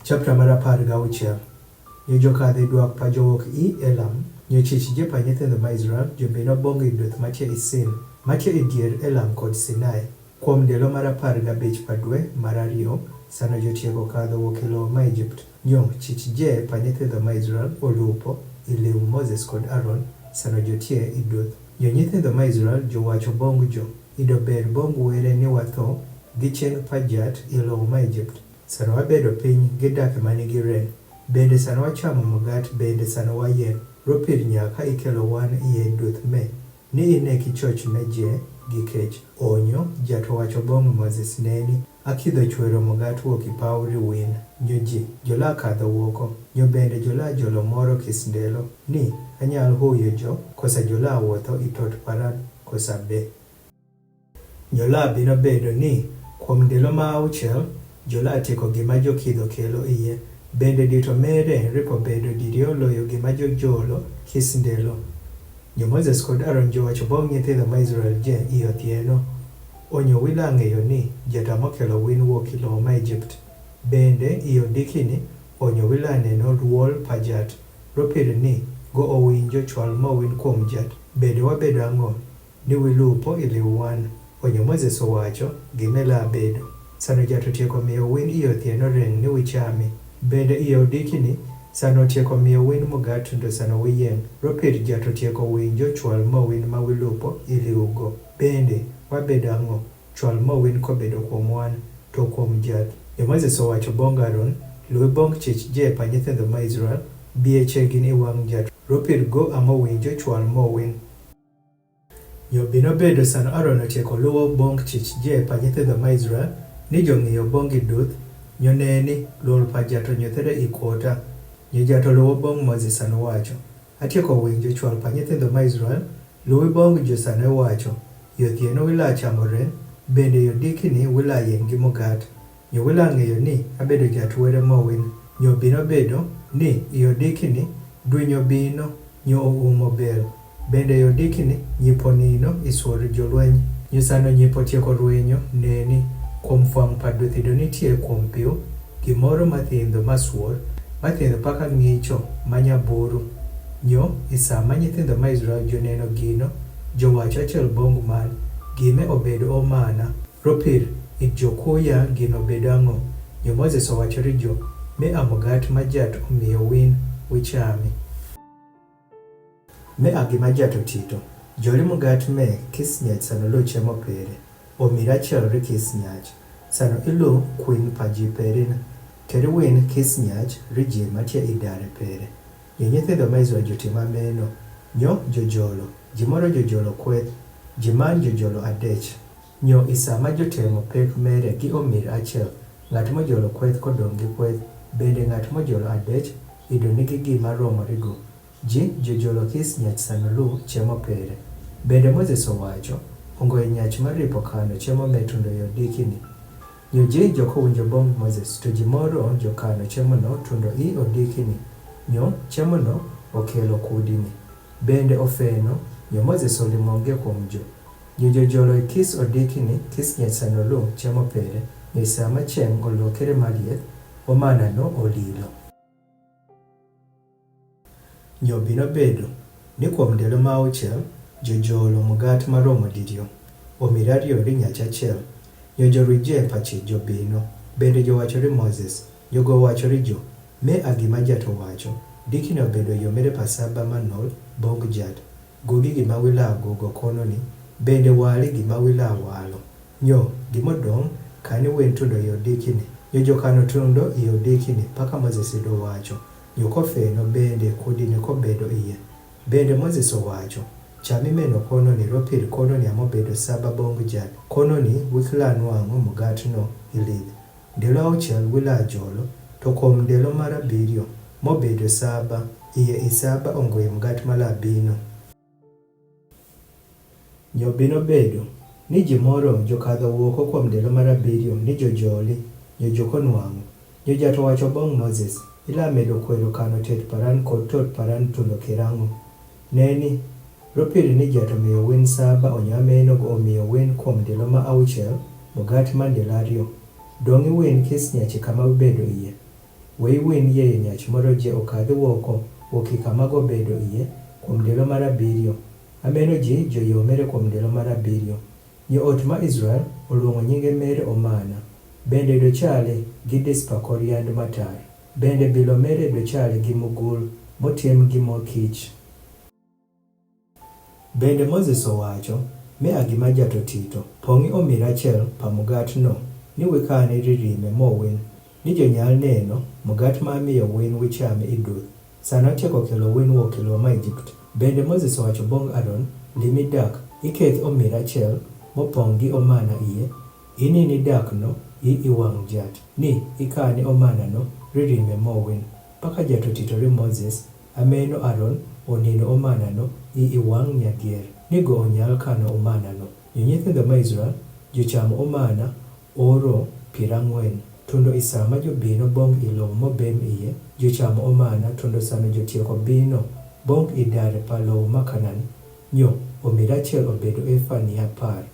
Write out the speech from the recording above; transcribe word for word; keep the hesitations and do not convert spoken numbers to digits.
Chapter mar apar gauchiel. Nyo jokadh e dwak pa jowuok i Elam, nyo chich je pa nyithindo ma Israel jobino bong i duth matye i Sin, matye i dier Elam kod Sinai. Kuom ndalo mar apar gabich pa dwe mar ariyo, sano jotieko kadho wuok i lowo ma Ijipt, nyo chich je pa nyithindo ma Israel olupo i liu Moses kod Aaron, sano jotie i duth. Nyo nyithindo ma Israel jowacho bong jo, ido ber bong were ni watho gi chieng' pa jat i lowo ma Ijipt. Sano wabedo piny gi dak ma nigi rem, bende sano wachamo mgat, bende sano wayieng', ropir nyaka ikelo wan iye duth me, ni ine kichoch me je gi kech. Onyo jat owacho bong Moses, neni, akidho chwero mgat wuok i paw ri win, nyo ji jola kadho wuoko, nyo bende jola jolo moro kis ndelo, ni anyal huyo jo, kosa jola wuotho i tot Paran, kosa be. Nyo la bino bedo ni, kuom ndalo ma auchiel, jola tieko gima jokidho kelo iye, bende dito mere ripo bedo diriyo loyo gima jojolo kis ndelo. Nyo Moses kod Aaron jowacho bong nyithindo ma Israel je i othieno, onyo wila ng'eyo ni jata mokelo win wuok i lowo ma Ijipt. Bende i odikini, onyo wila neno duol pa jat, ropir ni, go owinjo chwal mowin kuom jat, bende wabedo ang'o? Ni wilupo i liu wan. Onyo Moses owacho, gime la bedo. Sano jat otieko miyo win i othieno reng ni wichami. Bende i odikini, sano otieko miyo win mgat tundo sano wiyieng'. Ropir jat otieko winjo chwal mowin ma wilupo i liu go. Bende, wabedo ang'o? Chwal mowin kobedo kuom wan, to kuom jat. Nyo Moses owacho bong Aaron, luwi bong chich je pa nyithindo ma Israel, bi e chegin i wang' jat. Ropir go amo winjo chwal mowin. Nyo bino bedo sano Aaron otieko luwo bong chich je pa nyithindo ma Israel, ni jong'iyo bong gi duth, nyo neni, luol pa jat onyuthre i kota. Nyo jat oluwo bong Moses sano wacho, atieko winjo chwal pa nyithindo ma Israel, luwi bong jo sano iwacho, i othieno wila chamo reng, bende i odikini wila yieng' gi mgat. Nyo wila ng'eyo ni abedo jat were mowin. Nyo bino bedo ni i odikini, dwe nyo bino, nyo oumo bel. Bende i odikini, nyipo nino i suor jolweny. Nyo sano nyipo tieko rwenyo, neni, kuom fwang' pa duth ido nitie kuom piw, gimoro mathindho ma suor, mathindho paka ng'icho ma nyaburu. Nyo i sa ma nyithindo ma Israel joneno gino, jowacho achiel bong mar, gime obedo omana. Ropir, i jokuya gino bedo ang'o? Nyo Moses owacho ri jo, me a mgat ma jat omiyo win wichami. Me a gima jat otito, jori mgat me kis nyach sano lo chemo pere, omir achiel ri kis nyach, sano ilu kwin pa ji perin, keri win kis nyach ri ji matie i dare pere. Nyo nyithindo ma Israel jotimo ameno, nyo jojolo, ji moro jojolo kweth, ji man jojolo adech. Nyo i sa ma jotemo pek mere gi omir achiel, ng'at mojolo kweth kodong' gi kweth, bende ng'at mojolo adech, ido nigi gima romo rigo. Ji jojolo kis nyach sano lu chemo pere. Bende Moses owacho, ongo i nyach ma ripo kano chemo me tundo i odikini. Nyo ji jokowinjo bong Moses, to ji moro jokano chemono tundo i odikini. Nyo chemono okelo kudini. Bende ofeno, nyo Moses olimo nge kuom jo. Nyo jojolo i kis odikini, kis nyach sano lu chemo pere, nyo i sa ma chieng' olokere maliet, omana no olilo. Nyo bino bedo, ni kuom ndalo ma auchiel, jojolo mgat maromo diriyo, omir ariyo ri nyach achiel, nyo jorwi je pa chich jobino, bende jowacho ri Moses, nyo gowacho ri jo, me a gima jat owacho, dikini obedo yo mere pa saba manol bong jat, gogi gima wila gogo kononi, bende wali gima wila walo. Nyo, gimodong', kani wen tundo i odikini. Nyo jokano tundo i odikini, paka Moses ido wacho. Nyo kofeno bende kudini kobedo iye. Bende Moses owacho, cham imeno kononi ropir kononi amo bedo saba bong jat. Kononi wik la nwang'o mgat no ilidh. Ndalo auchiel wila jolo, to kuom ndalo mar abiriyo, mobedo saba, iye i saba ongo i mgat ma la bino. Nyo bino bedo, ni ji moro jokadho wuoko kuom ndalo mar abiriyo ni jojoli, nyo jokonwang'o. Nyo jat owacho bong Moses, ila medo kwero kano tet Paran kod tot Paran tundo kerang'o? Neni, ropiri ni jat omiyo wen saba onyo ameno go omiyo wen kuom ndalo ma auchiel, mgat ma ndalo ariyo. Dong' iwen kis nyachi kama ubedo iye. Wei win yeye nyach moro je okadhi woko wo kika mago bedo iye kwom delo mara birio. Ameno ji jo yo mere kwom delo mara birio. Nyo ot ma Israel oluongo nyinge mere omana. Bende dochale gi dispa koriand matar. Bende bilo mere dochale gi mugul motem gi mokich. Bende Moses owacho, me agima jatotito, pong'i omira achiel pa mugat no, ni wikane ririme mowin, ni jonyal neno mugat ma amiyo win wichame iduth. Sano tieko kelo win wo kelo ma Egypt. Bende Moses owacho bong Aaron, limi dak, iketh omira achiel mopong gi omana iye, ini ni dak no i iwang jat, ni ikane omana no ririme mowin. Paka jatotito ri Moses, ameno Aaron onino omana no i iwang nyagier, ni go onyal kano omana no. Nyo nyithindo ma Israel, jochamo omana oro pirangwen. Tundo isama jobino bong ilo mobem iye, jochamo omana tundo sano jotieko bino bong idare pa lo makanan. Nyo omira achiel obedo efa ni apar.